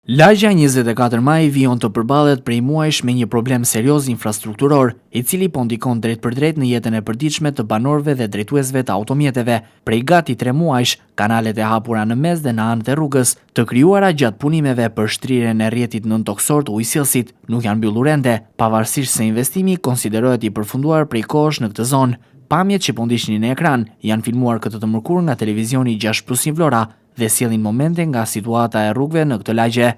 Lagjja 24 Maj vijon të përballet prej muajsh me një problem serioz infrastrukturor, i cili po ndikon drejtpërdrejt në jetën e përditshme të banorëve dhe drejtuesve të automjeteve. Prej gati tre muajsh, kanalet e hapura në mes dhe në anët e rrugës, të krijuara gjatë punimeve për shtrirjen e rrjetit nëntokësor të ujësjellësit, nuk janë mbyllur ende, pavarësisht se investimi konsiderohet i përfunduar prej kohësh në këtë zonë. Pamjet që po ndiqni në ekran janë filmuar këtë të mërkurë nga televizioni 6 Plus 1 Vlora, dhe sjellin momente nga situata e rrugëve në këtë lagje.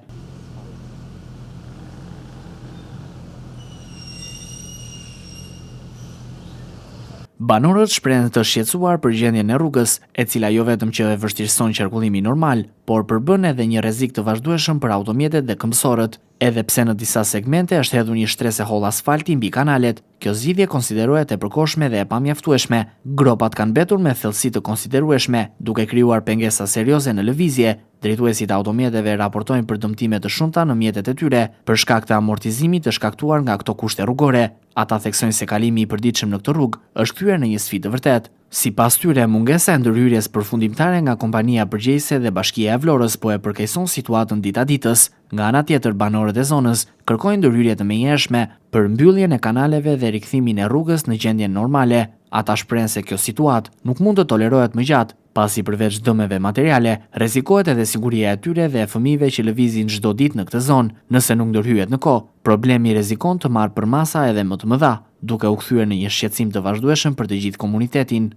Banorët shprehen të shqetësuar për gjendjen e rrugës, e cila jo vetëm që e vështirëson qarkullimin normal, por përbën edhe një rrezik të vazhdueshëm për automjetet dhe këmbësorët. Edhe pse në disa segmente është hedhur një shtresë e hollë asfalti mbi kanalet, kjo zgjidhje konsiderohet e përkohshme dhe e pamjaftueshme. Gropat kanë mbetur me thellësi të konsiderueshme, duke krijuar pengesa serioze në lëvizje. Drejtuesit e automjeteve raportojnë për dëmtime të shumta në mjetet e tyre, për shkak të amortizimit të shkaktuar nga këto kushte rrugore. Ata theksojnë se kalimi i përditshëm në këtë rrugë është kthyer në një sfidë të vërtetë. Sipas tyre, mungesa e ndërhyrjes përfundimtare nga kompania përgjegjëse dhe Bashkia e Vlorës po e përkeqëson situatën dita-ditës. Nga ana tjetër, banorët e zonës kërkojnë ndërhyrje të menjëhershme për mbylljen e kanaleve dhe rikthimin e rrugës në gjendjen normale. Ata shprehen se kjo situatë nuk mund të tolerohet më gjatë, pasi përveç dëmeve materiale, rrezikohet edhe siguria e tyre dhe e fëmijëve që lëvizin çdo ditë në këtë zonë. Nëse nuk ndërhyhet në kohë, problemi rrezikon të marrë përmasa edhe më të mëdha, duke u kthyer në një shqetësim të vazhdueshëm për të gjithë komunitetin.